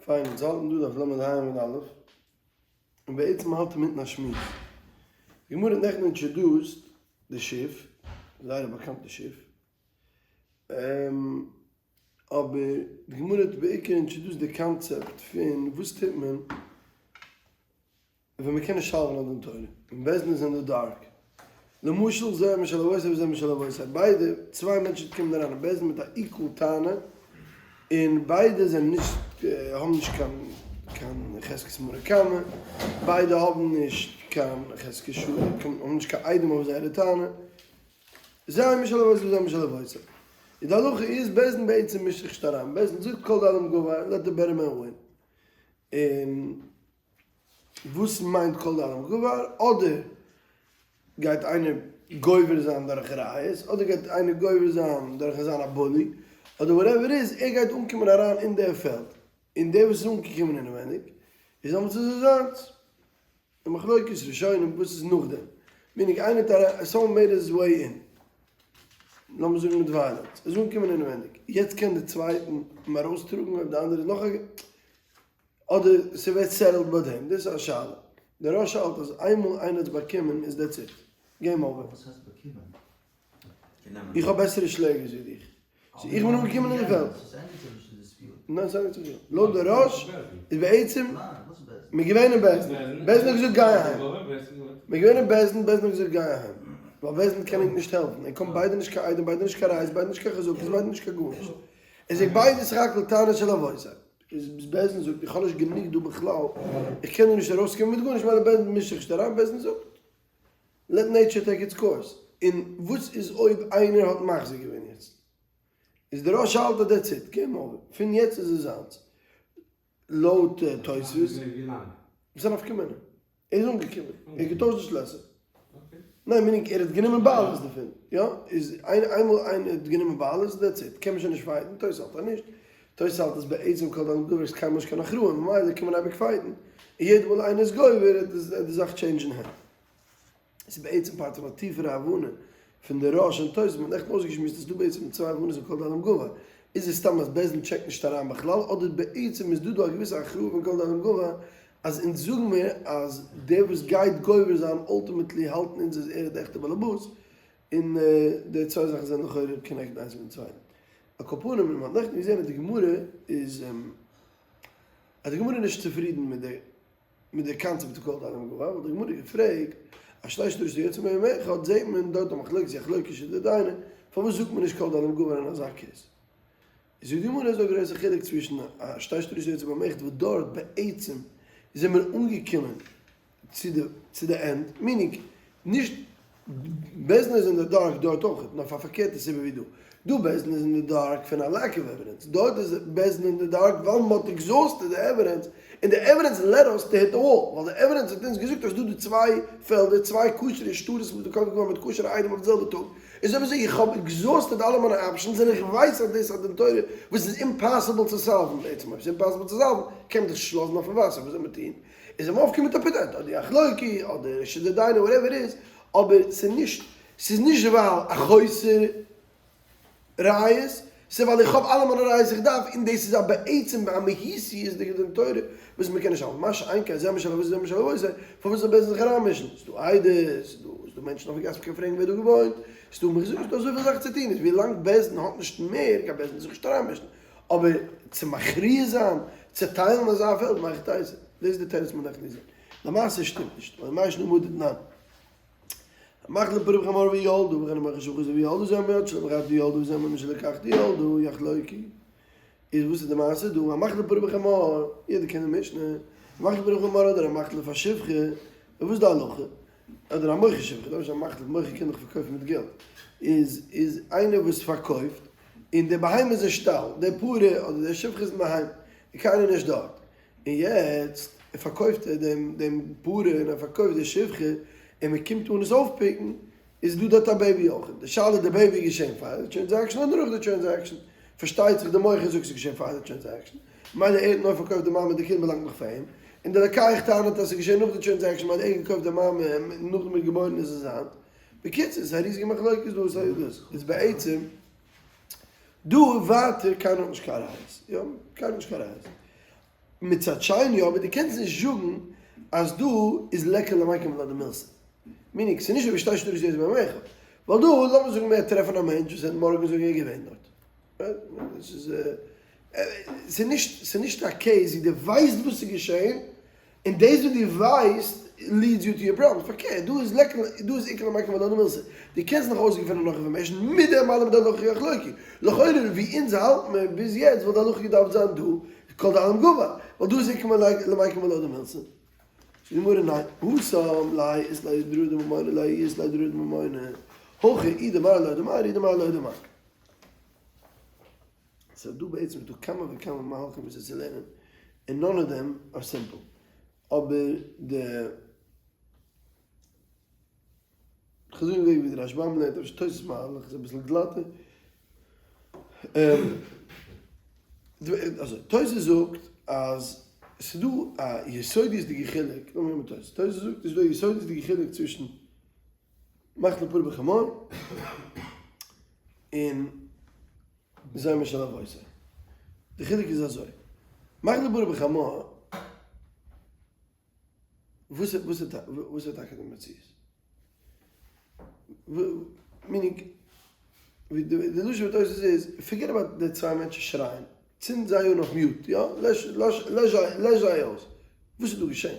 פיין, אונז האלטן דא דף ל"ה עמוד א', און בעצם האלט אינמיטן א שמועס. די גמרא האט נעכטן introduced די שיף, זייער א באקאנטע שיף, אבער די גמרא האט בעיקר introduced די קאנצעפט פון וואס טוט מען ווען מען קען נישט solve ן א דין תורה, און בית דין איז אין די dark. למשל זה משל אבותי וזה משל אבותי, ביידע, צוויי מענטשן קומען אריין אין בית דין מיט א equal טענה, און ביידע זענען נישט, האבן נישט קיין קיין חזקת מרא קמא, ביידע האבן נישט קיין חזקת שור, האבן נישט קיין עדים אויף זייערע טענה, זה משל אבותי וזה משל אבותי. און די הלכה איז, בית דין בעצם מישט זיך נישט אריין, בית דין זאגט כל דאלים גבר, let the better man win. און וואס מיינט כל דאלים גבר? אדער גייט איינער גובר זיין דורך ראיות, אדער גייט איינער גובר זיין דורכן זיין א bully, אדער whatever איז, ער גייט אנקומען אריין אין דער פעלד, און דער וואס איז אנגעקומען אינעווייניג, איז דעמאלטס איז עס זיינס. די מחלוקת ראשונים וואס איז נאכדעם, meaning איינער האט אריין, someone made his way in, לאמיר זאגן מיט violence, ער איז אנגעקומען אינעווייניג, יעצט קען דער צווייטן אים ארויסטראגן אויב די אנדערע איז נאך א. אדער ס'ווערט settled ביי דעם? דאס איז א שאלה. דער ראש האלט אז איינמאל איינער האט עס באקומען איז that's it. Game over. וואס הייסט באקומען? איך האב בעסערע שלעגערס ווי דיך. So איך בין אנגעקומען אין די פעלד. ס'ענדיגט זיך נישט די dispute. ניין ס'ענדיגט זיך יא. לויט די ראש איז בעצם מ'איז געווען אין בית דין. בית דין האט געזאגט גיי אהיים. מ'איז געווען אין בית דין, בית דין האט געזאגט גיי אהיים. ווייל בית דין קען ענק נישט העלפן. ער קומט ביידע נישט קיין עדים, ביידע נישט קיין ראיות, ביידע נישט קיין חזקות, ביידע נישט קיין גארנישט. ער זאגט ביידע סך הכל טענות של אבותי. איז בית דין זאגט איך האב נישט גענוג דא בכלל, איך קען דא נישט ארויסקומען מיט גארנישט, מילא בית דין מישט זיך נישט אריין, בית דין זאגט let nature take its course, און וואס איז אויב איינער האט מחזיק געווען יעצט? איז די ראש האלט אז that's it, game over, פון יעצט איז עס זיינס, לויט תוספות, וואס איז א נפקא מינה? ער איז אנגעקומען, ער האט געטוישט די שלעסער. ניין, meaning ער האט גענומען בעלות דערפון, יא? איז איינמאל איינער האט גענומען בעלות, that's it, קען מען שוין נישט fight ן, תוס' האלט אז נישט, תוס' האלט אז בעצם כל דאלים גבר איז קיינמאל נישט קיין הכרעה, ממילא קען מען אייביג fight ן, און יעדע מאל איינער איז גובר וועט די זאך change ן הענט. עס איז בעצם part פון א טיפערע הבנה פון די ראש און תוס', מען האט נעכטן אויסגעשמועסט אז ס'איז דא בעצם צוויי הבנות אין כל דאלים גבר, איז עס סתם אז בית דין check ט נישט אריין בכלל, אדער בעצם איז דא דא א געוויסע הכרעה פון כל דאלים גבר אז אונז זאגן מיר אז דער וואס גייט גובר זיין ultimately האלטן אונז אז ער איז די עכטע באלעבאס, און די צוויי זאכן זענען לכאורה connected איינס מיטן צווייטן. על כל פנים, און מען האט נעכטן געזען אז די גמרא איז אז די גמרא איז נישט צופרידן מיט די מיט די קאנצעפט פון כל דאלים גבר, ווייל די גמרא האט געפרעגט אז שתי שטרות יוצא ביום אחד זעט מען דארט א מחלוקת יחלוקו שדדיינה, פארוואס זאגט מען נישט כל דאלים גבר אין אזא case? זאגט די גמרא איז דא א גרויסע חילוק צווישן א שתי שטרות יוצא ביום אחד וואס דארט בעצם זעמיר אנגעקומען צו די צו די end, meaning נישט בית דין איז אין די dark דארט אויך, נאר פאר פארקערטע סיבה ווי דא, דא בית דין איז אין די dark פון א lack of evidence, דארט איז בית דין אין די dark ווייל מען האט exhausted די evidence, און די evidence led us to hit the wall, ווייל די evidence האט אונז געזאגט אז דא דא צוויי פעלדער, צוויי כשר'ע שטרות וואס איז געקויפט געווארן מיט כשר'ע עדים אויף די זעלבע טאג, איז אויב אזוי איך האב exhausted אלע מיינע options און איך ווייס אז דאס איז א דין תורה וואס איז impossible צו solve ן, בעצם אויב ס'איז impossible צו solve ן קען מען דאך נישט לאזן אויפן וואסער, וואס זאל מען טון? איז אים אויפקומען מיט א פאטענט, אדער יחלוקו, אדער שדדיינו, whatever איז, אבער ס'איז נישט, ס'איז נישט ווייל א חוסר ראיות, ס'איז ווייל איך האב אלע מיינע ראיות איך דארף, און דאס איז א בעצם א מהותיות'דיגע דין תורה וואס מ'קען נישט האלטן, מה שאין כן זה משל אבותי זה משל אבותי, פארוואס זאל בית דין זיך אריינמישן? ס'איז דא עדות, ס'איז דא ס'איז דא מענטשן אויפן גאס מ'קען פרעגן ווער דא געוואוינט, ס'איז דא מחזור, ס'איז דא אזויפיל זאכן צו טון, איז ווילאנג בית דין האט נישט מער קיין בית דין זיך נישט אריינמישן, אבער צו מכריע זיין, צעטיילן אזא פעלד, מהיכי תיתי? דאס איז די תירוץ מ'דארף נישט זען. למעשה שטימט נישט, ווייל מאי שנא מדתנן. המחליף פרה בחמור וילדה, וכן המוכר שפחתו וילדה זה אומר עד שלא מכרתי ילדה וזה אומר משלקחתי ילדה יחלוקו. איז וואס איז די מעשה דא? המחליף פרה בחמור, יעדער קען די משנה, המחליף פרה בחמור אדער המחליף א שפחה, וואס איז די הלכה? אדער א מוכר שפחה, דאס איז א מחליף, מוכר קען דאך פארקויפן מיט געלט, איז איז איינער וואס פארקויפט, און די בהמה איז אין שטאל, די פרה אדער די שפחה איז אינדערהיים, און קיינער נישט דארט, און יעצט פארקויפט ער דעם דעם פרה און ער פארקויפט די שפחה, און מען קומט אן עס אויפ pick ן, איז דא דארט א baby אויך. די שאלה איז די baby איז געשען פאר די transaction אדער נאך די transaction? פארשטייט זיך די מוכר זאגט ס'איז געשען פאר די transaction, ממילא ער האט נאר פארקויפט די מאמע די קינד באלאנגט נאך פאר אים, און די לוקח טענה'ט אז ס'איז געשען נאך די transaction ממילא ער האט געקויפט די מאמע און נאכדעם איז געבוירן איז עס זיין. בקיצור ס'איז א ריזיגע מחלוקת דא, סאיז דאס איז בעצם דא ווייטער קיינער האט נישט קיין ראיות, יא? קיינער האט נישט קיין ראיות. מצד שני אבער דו קענסט נישט זאגן אז דא איז ליכא למיקם ולא דמילתא. meaning ס'איז נישט אזוי ווי שתי שטרות יותר מאחד. ווייל דא לאמיר זאגן מיר טרעפן א מענטש וואס וועט מארגן זאגן ער איז געווען דארט. ס'איז נישט ס'איז נישט א case ווי דו ווייסט וואס איז געשען און דאס וואס דו ווייסט leads you to your problem. פארקערט דא איז ליכא דא איז איכא למיקם ולא דמילתא. דו קענסט נאך אויסגעפינען נאך information מיט דעם אלעם איז די הלכה יחלוקו. לכאורה ווי אונז האלט מיר ביז יעצט וואלט די הלכה געדארפט זיין דא כל דאלים גבר, ווייל דא איז איכא למיקם ולא דמילתא. זאגט די גמרא ניין, התם להאי אית ליה דררה דממונא להאי אית ליה דררה דממונא, הכא אי דמר לא דמר אי דמר לא דמר. סאו דא בעצם איז דא כמה וכמה מהלכים וויאזוי צו לערנען, און none of them are simple, אבער די. כ'זאג נישט וועגן ווי די רשבם לערנט, אפשר תוס' מהלך איז אביסל גלאטער. אזוי, תוס' זאגט אז ס'איז דא א יסודיות'דיגע חילוק, לאמיר נעמען תוס', תוס' זאגט ס'איז דא א יסודיות'דיגע חילוק צווישן מחלה פרה בחמור און זומה של אבותיו. די חילוק איז אזוי, מחלה פרה בחמור וואס איז וואס איז טאקע די מציאות? meaning, ווי די לשון פון תוס' איז, forget about די צוויי מענטשן שרייען, צינד זיי אן אויף mute, יא? לעש זיי אויס. וואס איז דא געשען?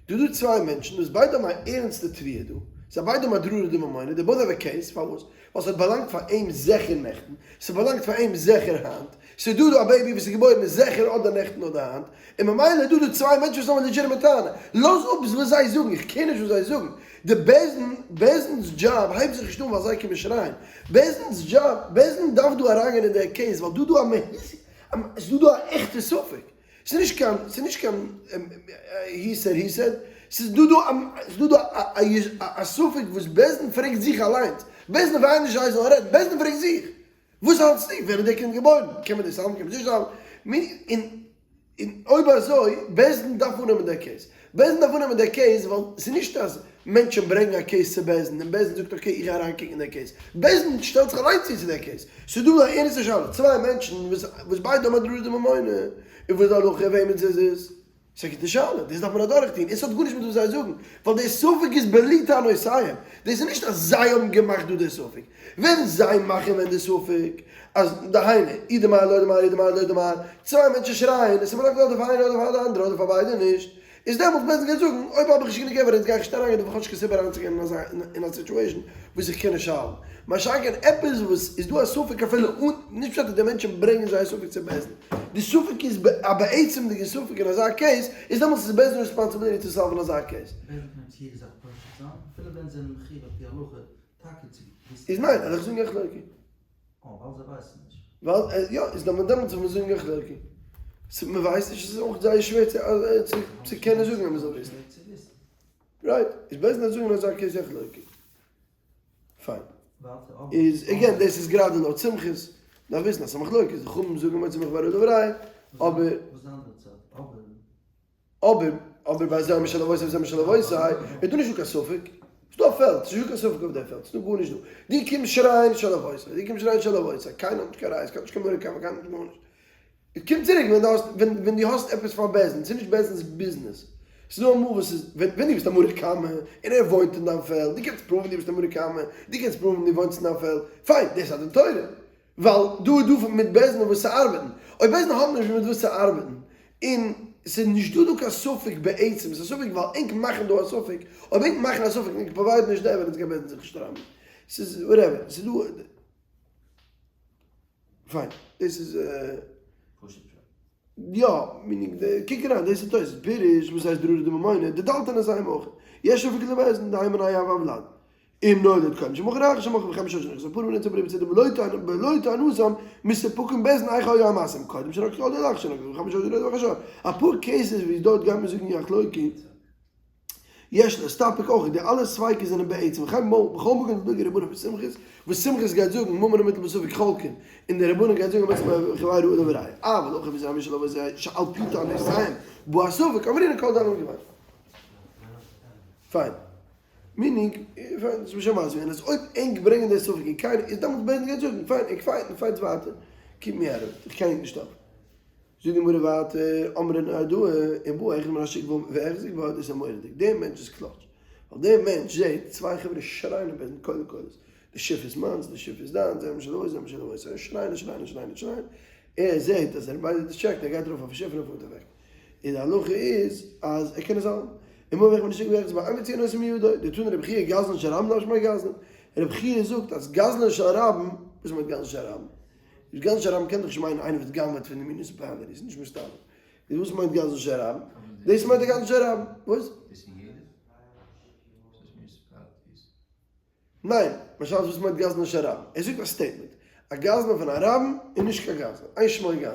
דא איז דא צוויי מענטשן וואס ביידע האבן א ערנסטע תביעה דא, זיי ביידע האבן א דררה דממונא, they both have a case, פארוואס? ווייל ס'האט באלאנגט פאר אים זיכער נעכטן, ס'באלאנגט פאר אים זיכער היינט, ס'איז דא דא א baby וואס איז געבוירן זיכער אדער נעכטן אדער היינט, און ממילא איז דא דא צוויי מענטשן וואס האבן legitimate טענה. לאז אפ וואס זיי זאגן, איך care נישט וואס זיי זאגן. די בית דין, בית דין'ס דזשאב הייבט זיך נישט אן ווייל זיי קומען שרייען. בית דין'ס דזשאב, בית דין דארף דא אריינגיין אין די case ווייל דא דא א מהות, ס'איז דא דא א עכטע ספק. ס'איז נישט קיין, ס'איז נישט קיין he said he said, ס'איז דא דא א, ס'איז דא דא א ספק וואס בית דין פרעגט זיך אליינס. בית דין ווייל נישט זיי זאלן רעדן, בית דין פרעגט זיך. וואס האלטסטו? ווען איז דער קינד געבוירן? קען מען דאס האלטן? קען מען נישט האלטן? און און אויב אזוי, בית דין דארף אננעמען דער case. בית דין דארף אננעמען דער case ווייל ס'איז נישט אז מענטשן ברענגן א case צו בית דין און בית דין זאגט okay איך גיי אריינקוקן אין דער case. בית דין שטעלט זיך אליין צו צו דער case. ס'איז דא א ערנסטע שאלה, צוויי מענטשן וואס וואס ביידע האבן א דררה דממונא, און וואס די הלכה וועמענס איז עס? ס'איז א גוטע שאלה, דאס דארף מען אדורך טון, און ס'האט גארנישט מיט וואס זיי זאגן, ווייל דער ספק איז בלי טענותיהם, דאס איז נישט אז זיי האבן געמאכט דא דער ספק, ווען זיי מאכן ווען די ספק, אז דהיינו, אי דמר לא דמר אי דמר לא דמר, צוויי מענטשן שרייען, עס איז מיר אדער פאר איינער אדער פאר די אנדערע אדער פאר ביידע נישט, איז דעמאלטס בית דין גייט זאגן, אויב האב איך נישט גענוג evidence גיי איך נישט אריינגיין דא ווייל כ'האב נישט קיין סיבה אריינצוגיין אין אזא אין א situation וואס איך קען נישט solve ן. מה שאין כן עפעס וואס איז דא א ספק אפילו אן, נישט פשט אז די מענטשן ברענגען זייער ספק צו בית דין, די ספק איז א בעצם'דיגע ספק אין אזא case, איז דעמאלטס איז בית דין responsibility צו solve ן אזא case. בית דין קען צו יעדע זאך פושט זיין, אפילו ווען זיי זענען מחיוב על פי הלכה טאקע צו וויסן. איז ניין, וועל איך זאגן יחלוקו. אה, ווייל זיי ווייסן נישט. ווייל, יא, איז דאן דעמאלטס זאל מען זאגן יחלוקו. מען ווייסט נישט, עס איז אויך זייער שווער צו צו קענען זאגן אז מען זאל וויסן. right, איז בעסער זאגן אזא case יחלוקו. פיין. איז again דאס איז גראדע לויט סומכוס, דארף וויסן אז ס'איז א מחלוקת, די חכמים זאגן מוציא מחבירו עליו ראיה, אבער. אבער, אבער ביי זומה של אבותי וזומה של אבותי, איז דא נישטא קיין ספק, ס'איז דא א פעלד, ס'איז נישטא קיין ספק אויף דער פעלד, ס'איז דא גארנישט דא. דו קומסט שרייען של אבותי, דו קומסט שרייען של אבותי, קיינער האט נישט קיין ראיות, קיינער האט נישט קיין מורא קיינער האט נישט גארנישט. קום צוריק ווען דו האסט, ווען ווען דו האסט עפעס פאר בית דין, ס'איז נישט בית דין'ס ביזנעס. ס'איז דא אמאל וואס איז, ווען ווען דו ביסט א מרא קמא, און ער וואוינט אין דיין פעלד, דו קענסט prove ן דו ביסט א מרא קמא, דו קענסט prove ן דו וואוינסט אין דיין פעלד, פיין, דאס איז א דין תורה. ווייל דא איז דא מיט בית דין וואס צו ארבעטן, אויב בית דין האט נישט מיט וואס צו ארבעטן, און ס'איז נישט דא דא קיין ספק בעצם, ס'איז א ספק ווייל ענק מאכן דא א ספק, אויב ענק מאכן א ספק און ענק provide ן נישט די evidence גייט בית דין זיך נישט אריינמישן, ס'איז whatever, ס'איז דא, פיין, דאס איז. פשוט פשט. יא, meaning די, קוק אריין, דאס איז תוס', פירוש, וואס הייסט דררה דממונא, די דלתן איז זיי מוחל, יש ספק לבית דין, דהיינו מנין הוה ולד. אם נולד קודם שמכר אחר שמכר וחמש שנים נכנס הפרה ונצא פרה בצדה בלא טענה בלא טענותם מסופקים בית דין איך היו המעשים קודם שנקט אדער לאחר שנקט וחמש שנים אדער אחר אפאר cases ווי דארט גייט מען זאגן יחלוקו יש להסתפק אויך די אלע ספיקות זענען בעצם וכן בכל מקום דפליגי רבנן בסומכוס וואס סומכוס גייט זאגן ממון המוטל בספק חולקין און די רבנן גייט זאגן המצא מחבירו עליו הראיה אבל הכא בזומה של אבות שעל פי טענותיהם בא הספק אמרינן כל דאלים גבר פיין. meaning, פיין, דאס איז שוין מסביר געווען אז אויב ענק ברענגען די ספק און קיינער איז דעמאלטס בית דין גייט זאגן, פיין, ענק fight ן, fights ווייטער, keep me out of it, איך קען ענק נישט העלפן. זאגט די גמרא ווייטער, אמרי נהרדעא, ובא אחד מן השוק והחזיק בה, דאס איז מורא'דיג, דער מענטש איז קלאטש, ווייל דער מענטש זעט צוויי חברה שרייען אין בית דין קולי קולות, די שיף איז מיינס, די שיף איז דיינס, זה משל אוי, זה משל אוי, זיי שרייען און שרייען און שרייען און שרייען, ער זעט אז ער איז ביידע distracted, ער גייט ארויף אויפן שיף און ער פארט אוועק. און די הלכה איז אז ער קען עס האלטן. ובא אחד מן השוק והחזיק בה, אין מוציאין אותו מידו, דתני רבי חייא גזלן של רבים לאו שמיה גזלן. רבי חייא זאגט אז גזלן של רבים, וואס מיינט גזלן של רבים? גזלן של רבים קען דאך נישט מיינען איינער וואס גנב'עט פון די municipality, ס'איז נישט מסתבר. איז וואס מיינט גזלן של רבים? דאס מיינט די גזלן של רבים. וואס? ניין, למשל וואס מיינט גזלן של רבים? ער זאגט א statement, א גזלן פון א רבים איז נישט קיין גזלן, אין שמו גזלן.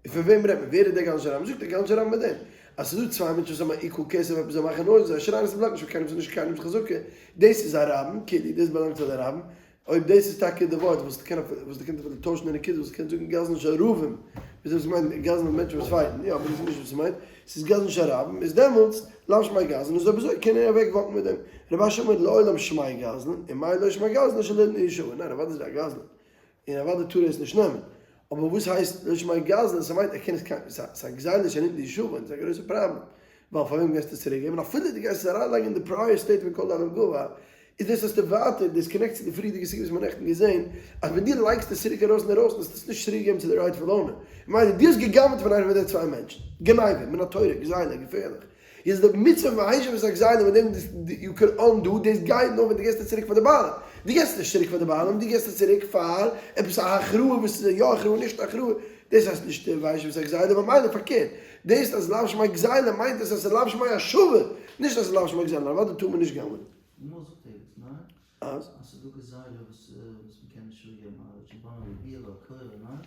און פון וועם רעדט מען? ווער איז דער גזלן של רבים? זאגט דער גזלן של רבים מיט דעם אז ס'איז דא צוויי מענטשן וואס האבן א equal case אויף עפעס זיי מאכן noise זיי שרייען עס בלייבט נישט פאר קיינעם ס'איז נישט קיינעמ'ס חזקה דאס איז א רבים כאילו דאס באלאנגט פאר די רבים אויב דאס איז טאקע די ווארט וואס קען וואס די קענסט אפילו טוישן די נקודה וואס קען זאגן גזלן של רבים וויאזוי עס מיינט גזלן מענטשן וואס fight ן יא אבער דאס איז נישט וואס ס'מיינט ס'איז גזלן של רבים איז דעמאלטס לאו שמיה גזלן איז אויב אזוי קען ער אוועק walk ן מיט דעם רב אשי אמר לעולם שמיה גזלן ומאי לא שמיה גזלן שלא ניתנו לשווה ניין אוודאי איז ער א גזלן און אוודאי טאר ער עס נישט נעמען אבער וואס הייסט לא שמיה גזלן ס'מיינט ער קען עס קיין ס'איז א גזילה שניתנה לישבן ס'איז א גרויסע פראבלעם ווייל פאר וועם גייסטו עס צוריק געבן אפילו דו גייסט עס אריינלייגן אין די prior statement כל דאלים גבר איז דאס האסטו ווייטער דאס connect צו די פריערדיגע סוגיא וואס מ'האט נעכטן געזען אז ווען דו לייגסט עס צוריק ארויס אינדערויסן האסטו עס נישט צוריק געגעבן צו די rightful owner ממילא דו האסט גע'גנב'ט פון איינע פון די צוויי מענטשן גניבה מן התורה גזילה געפערליך איז די מצוה פון והשיב את הגזילה מיט דעם you can undo דאס גייט נאר ווען דו געסט עס צוריק פאר די בעלים דו געסט עס נישט צוריק פאר די בעלים דו געסט עס צוריק פאר עפעס א הכרעה וואס איז יא הכרעה נישט הכרעה דאס הייסט נישט והשיב את הגזילה ממילא פארקערט דאס אז לאו שמיה גזילה מיינט עס אז ס'איז לאו שמיה השבה נישט אז ס'איז לאו שמיה גזילה אוודאי טאר מען נישט גנב'נען. אמאל זאגט ער עס, ניין? אז? אז ס'איז דא גזילה וואס מ'קען נישט צוריקגעבן א רבונו לביאה לקורא, ניין?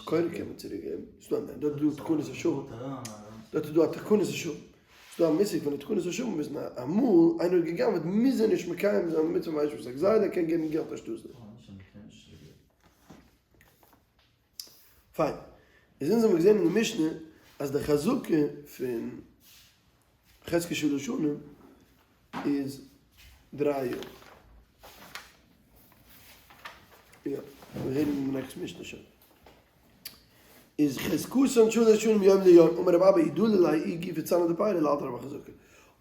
קורה קען מען צוריק געבן, ס'דא ניין, דארט איז דא תקנות השבים, דארט איז דא א תקנות השבים, ס'דא א מושג פון די תקנות השבים וואס אמאל איינער האט גע'גנב'עט מוז ער נישט מקיים זיין מצוה והשיב את הגזילה, ער קען געבן געלט אנשטאטס דעם. פיין, איז אונז האבן געזען אין די משנה אז די חזקה פון חזקת שלש שנים איז דריי יאר. יא, מיר רעדן אין די next משנה שוין. איז חזקתן שלש שנים מיום ליום, אמר רב אבא אי דלי ליה איהו גופיה צנא דפירי לאלתר הוה חזקה.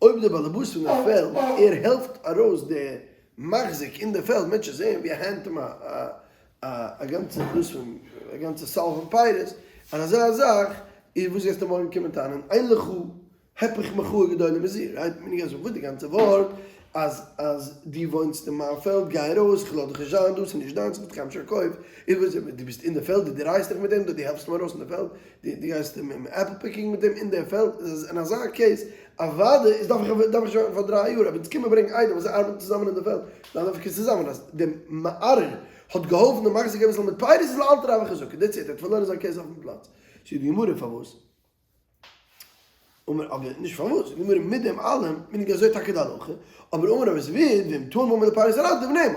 אויב דער באלעבאס פון די פעלד ער העלפט ארויס די מחזיק אין די פעלד, מענטשן זעען ווי ער hand אים א א גאנצע דאס פון א גאנצע סל פון פירות, אז אזא זאך איז וואס גייסטו מארגן קומען טענה'ן אין לך היפך מחאה גדולה מזו, right? מיניג אז וואס די גאנצע ווארט אז אז דו וואוינסט אין מיין פעלד גיי ארויס איך לאז דיך נישט זיין דא ס'איז נישט דיינס איך האב דיך קיינמאל נישט פארקויפט, איז וואס דו ביסט אין די פעלד דו דרייסט דיך מיט דעם דו העלפסט אים ארויס אין די פעלד דו גייסט אים apple picking מיט אים אין די פעלד איז אין אזא case אוודאי איז דארף איך דארף איך שוין פאר דריי יאר אבער אונז קומען ברענגען עדים וואס זיי ארבעטן צוזאמען אין די פעלד דאן דארף איך עס צוזאמען אז די מערער האט געהאלפן די מחזיק אביסל מיט פירות איז לאלתר הוה חזקה that's it ער האט פארלוירן זיין case אויפן פלאץ זאגט די גמרא פארוואס אמר אבער נישט פארוואס, זאגט די גמרא מיט דעם אלעם בין איך אזוי טאקע די הלכה, אבער אמר רבי זביד ואם טען ואמר לפירות הרדתיו נאמן.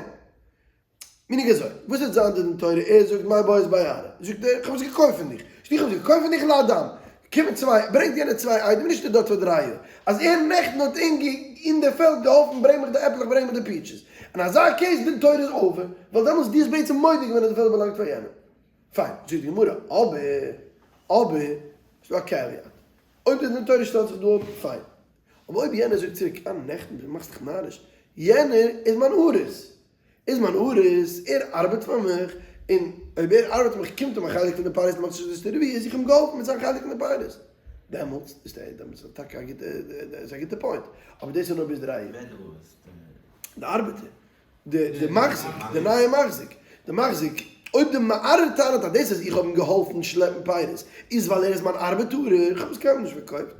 בין איך אזוי, וואס וועט זיין די דין תורה, ער זאגט מאי בעית בי ארעא, זאגט ער איך האב עס געקויפט פון דיך, זאגט איך האב עס געקויפט פון דיך לאדם, קומען צוויי, ברענגט יענער צוויי עדים, נישט איז דארט פאר דריי יאר, אז ער נעכטן האט אין אין די פעלד געהאלפן ברענג מיך די עפלעך ברענג מיך די peaches, אין אזא case דין תורה איז over, ווייל דעמאלטס דו האסט בעצם מודה געווען אז די פעלד באלאנגט פאר יענעם. פיין, זאגט די גמרא, אבער, אבער, ס'איז דא א caveat, אויב די דין תורה שטעלט זיך דא אפ, פיין, אבער אויב יענער זאגט צוריק, אה נעכטן, דו מאכסט דיך נאריש, יענער איז מיין אריס, איז מיין אריס, ער ארבעט פאר מיך, און אויב ער ארבעט פאר מיך קומט אים א חלק פון די פירות למחצית שליש לרביעית, איז איך אים געהאלפן מיט זיין חלק פון די פירות, דעמאלטס איז דעמאלטס איז טאקע א גוטע, איז א גוטע point, אבער דאס איז נאר ביז דריי יאר. ווער די אריס? די ארבעטער. די מחזיק, די נייע מחזיק, די מחזיק, אויב די מערער טענה'ט אז דאס אז איך האב אים געהאלפן שלעפן פירות איז ווייל ער איז מיין ארבעטארער, איך האב עס קיינמאל נישט פארקויפט.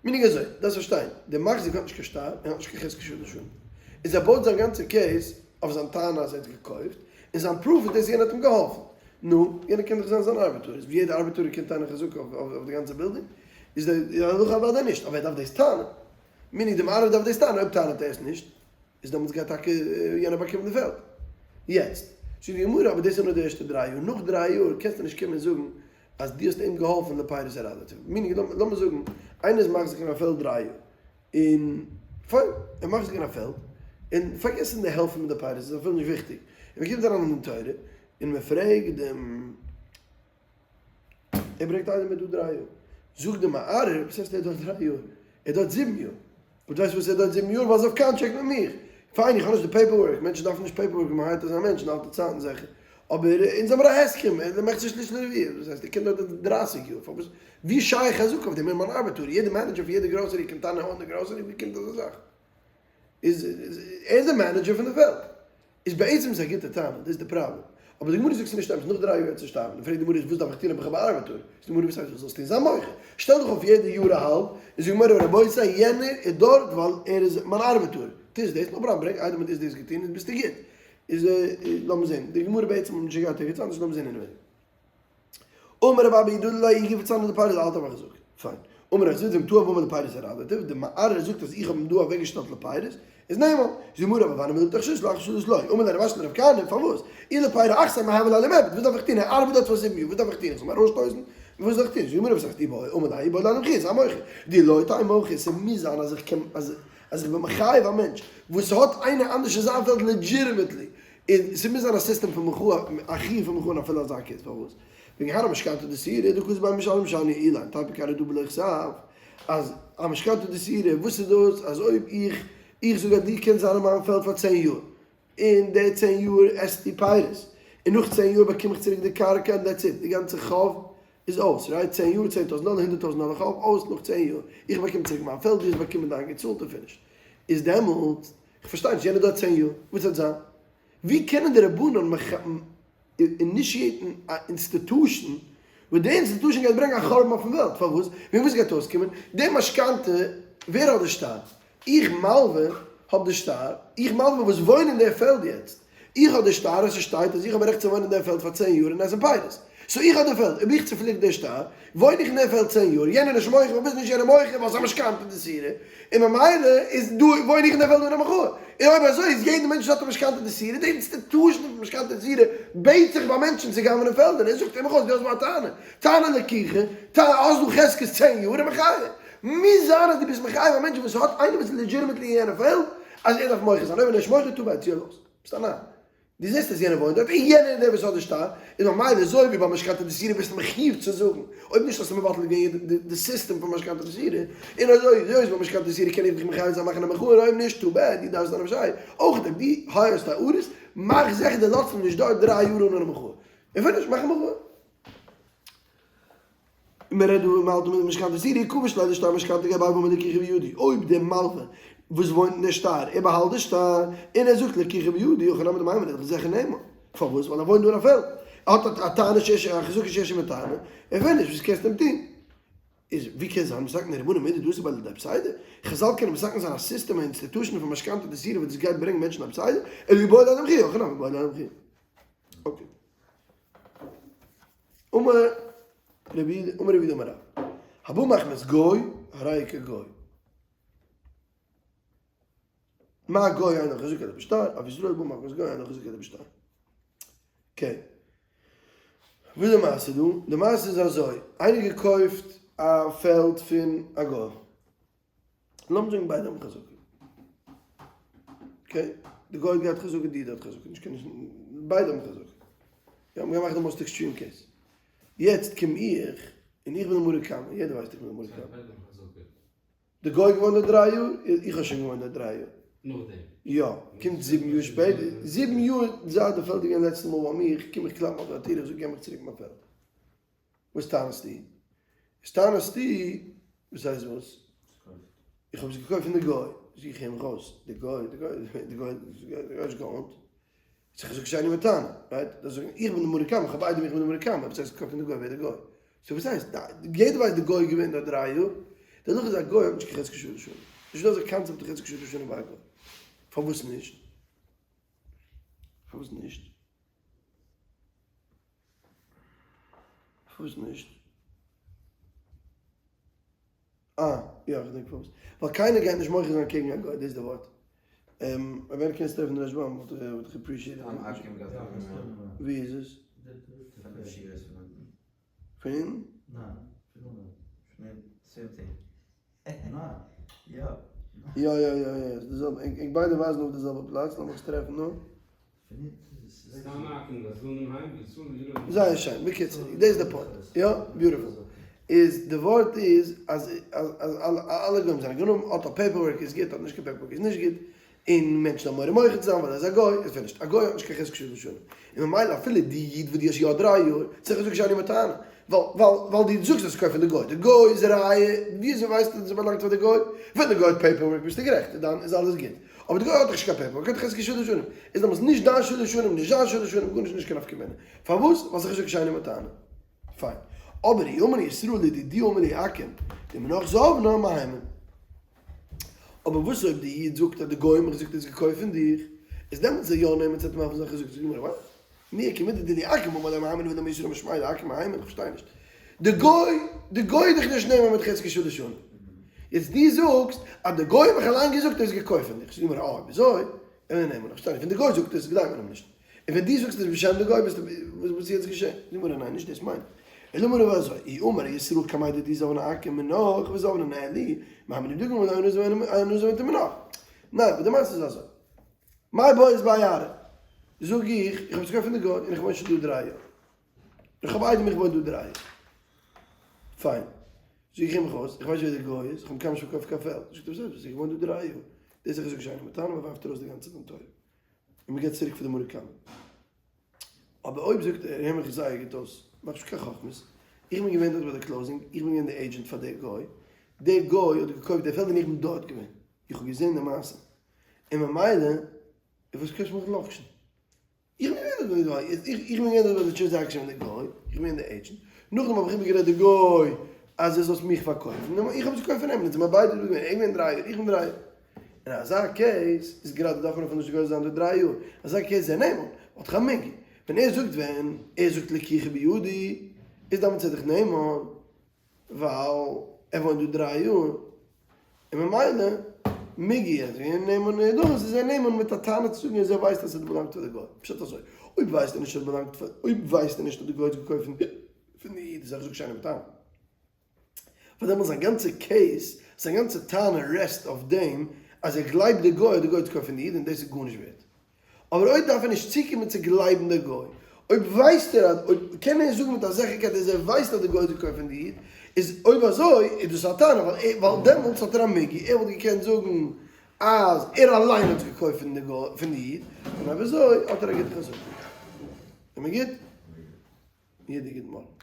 meaning אזוי, דארפסט פארשטיין, די מחזיק האט נישט קיין שטר, ער האט נישט קיין חזקת שלש שנים. איז ער בויט זיין גאנצע case אויף זיין טענה אז ער האט געקויפט, און זיין proof איז דאס יענער האט אים געהאלפן. נו, יענער קען דאך זיין זיין ארבעטארער, איז ווי יעדע ארבעטארער קען טענה'ן חזקה אויף די גאנצע בילדינג, איז די הלכה אוודאי נישט, אבער ער דארף דאס טענה'ן. meaning די מערער דארף דאס טענה'ן, אויב טענה'ט ער עס נישט, איז דעמאלטס גייט טאקע יענער באקומען די פעלד. יעצט, זאגט די גמרא, אבער דאס איז נאר די ערשטע דריי יאר, נאך דריי יאר קענסטו נישט קומען און זאגן אז דו האסט אים געהאלפן לפירות הרדתיו. meaning, לאמיר זאגן, איינער איז מחזיק אין א פעלד דריי יאר, און פיין, ער מחזיק אין א פעלד, און פארגעסן די העלפן מיט די פירות איז אפילו נישט וויכטיג, און מען קומט אריין אין דין תורה, און מען פרעגט דעם. ער ברענגט איינעם מיט דא דריי יאר. זאגט די מערער, וואס הייסט ער איז דארט דריי יאר? ער איז דארט זיבן יאר. באט ווייסט וואס ער איז דארט זיבן יאר? ווייל ער איז אויף contract מיט מיך. פיין, איך האב נישט די paperwork, מענטשן דארפן נישט paperwork ווען מען hire ט אזא מענטש אין אלטע צייטן זיכער. אבער אונז האמיר א הסכם, ער מאכט זיך שליש לרביע. דאס הייסט ער קומט דארט דרייסיג יאר. פארוואס? ווי שייך חזקה אויף דעם? איך בין אן ארבעטאר, יעדע manager פון יעדע גראסערי קען טענה'ן אן די גראסערי, ווי קומט אזא זאך? איז ער איז די manager פון די וועלט. איז בעצם איז א גוטע טענה, דאס איז די פראבלעם. אבער די גמרא זאגט ס'איז נישט אמת, נאך דריי יאר וועט זי שטארבן. און פרעגט די גמרא איז וואס דארף איך טון אויב איך האב א ארבעטאר? איז די גמרא וואס הייסט וואס זאלסטו טון? זיי מוחה. שטעל דיך אויף יעדע יאר א האלב און זאג מורי ורבותי יענער איז דארט ווייל ער איז מיין ארבעטאר. טוסט דאס? no problem, ברענג איידער מ'האט דאס געטון איז ביסטו גוט. איז לאמיר זען. די גמרא בעצם האט נישט געהאט ערגעץ אנדערש לאמיר זען אינעווייניג. אמר רב אבא ידא לא יגוף צאנו לפירות אלטע האב איך געזאגט. פיין. אמר רב זביד ואם טעה הבא לפירות הרדתיו, די מערער זאגט אז איך האב אים דא אוועקגעשטעלט לפירות, איז נאמן. זאגט מר אבא ואנא מלא תחשש לאחר שלש לא. אמר ליה רב אשי לרב כהנא, פארוואס? אי לפירות אכסר מהווה ליה למעבד, וואס דארף איך טון? ער ארבעט דארט פאר זיבן יאר, וואס דארף איך טון? איך זאל אים ארויסשטויסן? וואס זאל איך טון? זאגט מר אבא ס'הייסט אי בעי אמר ליה אי בעי לימא זיי מוחה. די לא תהא מוחה, ס'מוז זיין אז איך קען אז איך בין מחייב א מענטש וואס האט איינער אנדערש אין זיין פעלד legitimately און ס'מוז זיין א סיסטעם פון מחאה, א חיוב פון מחאה אפילו אזא case, פארוואס? וועגן הר המשכנתא דשעירא דכתב בי משלם שאני אילן תיפוק הרי דא בלא כתב, אז א משכנתא דשעירא, וואס איז דאס אז אויב איך איך זאג אז דו קענסט זיין אין מיין פעלד פאר צען יאר, און די צען יאר עסטו פירות, און נאך צען יאר באקום איך צוריק די קרקע און that's it, די גאנצע חוב איז אויס, right? צען יאר, 10,000 דאלער, 100,000 דאלער חוב, אויס נאך צען יאר, איך באקום צוריק מיין פעלד, דו האסט באקומען דיין געצאלט און finish. איז דעמאלט איך פארשטיי נישט, יענער דארט צען יאר, וואס וועט זיין? ווי קענען די רבנן initiate ן א institution וואס די institution גייט ברענגען א חורבן אויפן וועלט? פארוואס? וועגן וואס גייט אויסקומען? די משכנתא, ווער האט די שטר? איך מלווה האב די שטר, איך מלווה וואס וואוין אין די פעלד יעצט, איך האב די שטר אז ס'שטייט אז איך האב א רעכט צו וואוינען אין די פעלד פאר צען יאר און עסן פירות, so איך האב די פעלד, אויב איך צופליק די שטר, וואוין איך אין די פעלד צען יאר, יענער נישט מוחה, פארוואס נישט יענער מוחה, ווייל ס'איז א משכנתא דשעירא, און ממילא איז דא וואוין איך אין די פעלד אן א מחאה, און אויב אזוי איז יעדער מענטש וואס האט א משכנתא דשעירא, די institution פון משכנתא דשעירא בעט זיך ביי מענטשן צו גנב'נען פעלדער, ער זאגט אים איך האב דו האסט מיר א טענה, טענה לקיחה, האסט דא חזקת צען יאר און מחאה, מוז זיין אז דו ביסט מחייב א מענטש וואס האט איינער וואס איז legitimately אין יענע פעלד אז ער דארף מוחה זיין, אויב ער איז נישט מוחה טו ביי צו ער לאזט, ביסט א נאר. דו זעסט אז יענער וואוינט דארט און יענער איז דער וואס האט די שטר, איז ממילא אזוי ווי ביי משכנתא דשעירא ביסטו מחיוב צו זאגן, אויב נישט האסטו מבטל געווען די סיסטעם פון משכנתא דשעירא, און אזוי אזוי איז ביי משכנתא דשעירא קען איך דיך מחייב זיין מאכן א מחאה און אויב נישט too bad, דו דארפסט זיין א משי, אויך אויב דו hire סט א אריס, מאך זיכער דו לאזט אים נישט דארט דריי יאר אן א מחאה, און finish, מאך א מחאה. מען רעדט דא מען האלט מיט משכנתא דשעירא כבש ליה דשטר משכנתא גבי ואמר לקיחה בידי, אויב דער מלווה וואס וואוינט אין דער שטר ער באהאלט די שטר און ער זאגט לקיחה בידי הכי נמי דמהימן איז דאך זיכער נאמן, פארוואס ווייל ער וואוינט דא אין א פעלד, ער האט א טענה שיש א חזקה שיש עמה טענה, ער וויל נישט וואס קענסטו אים טון? איז ווי קען זיין מתקן רבנן מידי דאתי ביה לידי פסידא? חזל קענען מתקן זיין א סיסטעם א institution פון משכנתא דשעירא וואס דאס גייט ברענגען מענטשן א פסידא, אלא אי בעי לידי מחאה, הכי נמי בעי לידי מחאה. okay. אמר רבי אמר רבי אמר רב הבא מחמת גוי הרי כגוי מה גוי אינו חזקה אלא בשטר אף ישראל בא מחמת גוי אינו חזקה אלא בשטר okay וואס איז די מעשה דא? די מעשה איז אזוי איינער געקויפט א פעלד פון א גוי לאמיר זאגן ביידע האבן חזקה. okay, די גוי האט געהאט חזקה, די איד האט חזקה, נישט קיין, ביידע האבן חזקה. יא, מ'האט געמאכט די most extreme case. יעצט קום איך, און איך בין די מרא קמא, יעדער ווייסט איך בין די מרא קמא. די גוי האט געוואוינט דארט דריי יאר, איך האב שוין געוואוינט דארט דריי יאר. נאכדעם? יא, קומט זיבן יאר שפעטער, זיבן יאר זייט די פעלד איז געווען לעצטע מאל ביי מיר, קום איך קלאפן אויף די טיר, איך זאג געב מיך צוריק מיין פעלד. וואס טענה'סטו? וואס טענה'סטו? וואס הייסט וואס? איך האב עס געקויפט פון די גוי. זאג איך אים ראס, די גוי, די גוי, די גוי, די גוי איז גאוינט. זיך געזאגט שיינע מתנה, right? דאס זאגן איך בין די מרא קמא, איך האב איידעם איך בין די מרא קמא, וואס הייסט געקויפט פון די גוי, ווער איז די גוי? so וואס הייסט? יעדער ווייסט די גוי איז געווען דארט דריי יאר. דערנאך איז א גוי האט נישט קיין חזקת שלש שנים. נישטא אזא קאנצעפט פון חזקת שלש שנים ביי א גוי. פארוואס נישט? פארוואס נישט? פארוואס נישט? אה, יא, איך געדענק פארוואס. ווייל קיינער גייט נישט מוחה זיין קעגן א גוי, דאס איז די ווארט. אויב קענסט טרעפן די רשבם וואלט איך appreciate ט. ווי איז עס? פון אונטן? יא יא יא יא, ס'איז די זעלבע, ענק ביידע ווייזן אויף די זעלבע פלאץ, לאמיך עס טרעפן דא. זייער שיין, בקיצור, דאס איז די point, יא? beautiful. איז די ווארט איז אז אז אלע גוים זענען גנבים, האט א paperwork איז גוט, האט נישט קיין paperwork איז נישט גוט, און מענטשן האבן מורא מוחה צו זיין ווייל ער איז א גוי, איז finished, א גוי האט נישט קיין חזקת שלש שנים, און ממילא אפילו די איד וואס דו האסט יא דריי יאר, צריך זאגן שאני מטענה, ווייל ווייל דו זאגסט אז ס'קויפט פון די גוי, די גוי איז ראיה, וויאזוי ווייסטו אז עס באלאנגט פאר די גוי? ווען די גוי האט paperwork ביסטו גערעכט, דאן איז אלעס גוט, אבער די גוי האט דאך נישט קיין paperwork, האט חזקת שלש שנים, איז דעמאלטס נישט דיין שלש שנים, נישט זיין שלש שנים, גארנישט נישט קיין נפקא מינה, פארוואס? ווייל ס'איז חזקת שאני מטענה. פיין. אבער אי אמר ישראל לדידי אמר לי עכו"ם, דמינך זבנה מהימן. אבער וואס אויב די איד זאגט אז די גוים האבן געזאגט ער איז געקויפט פון דיך, איז דעמאלטס איז ער יא נאמן צו טמא פון זיין חזקה, זאגט די גמרא וואס? מי איכא מידי דילי עכו"ם אמר ליה מהימן ולמה ישראל משמיה דעכו"ם מהימן, איך פארשטיי נישט. די גוי, די גוי איז דאך נישט נאמן מיט חזקת שלש שנים. יעצט דו זאגסט אז די גוי האט מיך אליין געזאגט ער איז געקויפט פון דיך, זאגט די גמרא אה אויב אזוי, אינו נאמן, איך פארשטיי נישט, ווען די גוי זאגט עס גלייבט מען אים נישט. און ווען דו זאגסט עס בשם די גוי ביסטו וואס איז יעצט געשען? זאגט מיר ניין נישט דאס מיין איך אלא אמר רבא אזוי אי אמר ישראל קמיה דידי זבנה עכו"ם מינך וזבנה ניהלי מהימנא דגמר אנא זבנתי מינך ניין אבער די מעשה איז אזוי מאי בעית בהאי ארעא זאג איך איך האב עס געקויפט פון די גוי און איך וואוין שוין דא דריי יאר איך האב איידעם איך וואוין דא דריי יאר פיין זאג איך אים איך וואס איך ווייס ווער די גוי איז איך האב אים קיינמאל נישט פארקויפט קיין פעלד זאגט ער וואס הייסט איך וואוין דא דריי יאר דאס איז חזקה שאינה מתנה מ'ווארפט ארויס די גאנצע דין תורה. און מען געבט צוריק פאר די מרוקאנער. אבער אויב זאגט ער, הער מיך זייער גוט אויס, מאך נישט קיין חכמות, איך בין געווען דארט ביי די closing, איך בין געווען די agent פאר די גוי, די גוי האט געקויפט די פעלד און איך בין דארט געווען, איך האב געזען די מעשה, און ממילא, וואס קויפסטו מיך לאקשן? איך בין געווען דארט ביי די גוי, איך בין געווען דארט ביי די transaction מיט די גוי, איך בין געווען די agent, נאכדעם האב איך איבערגערעדט די גוי אז ער זאל עס מיך פארקויפן, און איך האב עס געקויפט פון אים, אונז זעמער ביידע דא געווען, ער געווען דריי יאר, איך בין דריי יאר. אין אזא case איז גראדע דארף מען אפילו נישט גורס זיין די דריי יאר, אזא case איז ער נאמן, האט דאך א מיגו, ווען ער זאגט ווען ער זאגט לקיחה בידי איז דאמאלטס איז ער דאך נאמן, ווייל ער וואוינט דא דריי יאר, און ממילא מיגו אז ווען נאמן איז דא איז ער נאמן מיט א טענה צו זאגן אז ער ווייסט אז עס באלאנגט פאר די גוי, פשט אזוי, אויב ווייסט ער נישט אז עס באלאנגט פאר, אויב ווייסט ער נישט אז די גוי האט עס געקויפט פון די איד איז ער זאגט שיינע טענה. פאר דעם איז זיין גאנצע case, זיין גאנצע טענה rest אויף דעם אז ער גלייבט די גוי אז די גוי האט געקויפט פון די איד און דאס איז גארנישט ווערט. אבער אויב דארף ער נישט צוקומען צו גלייבן די גוי, אויב ווייסט ער אז, אויב קען ער זאגן מיט א זיכערקייט אז ער ווייסט אז די גוי האט געקויפט פון די איד, איז אויב אזוי איז דאס א טענה, ווייל ווייל דעמאלטס האט ער א מיגו, ער וואלט געקענט זאגן אז ער אליין האט עס געקויפט פון די גוי, פון די איד, און אויב אזוי האט ער א גוטע חזקה. זעמיר גוט? יעדער גוט מארגן.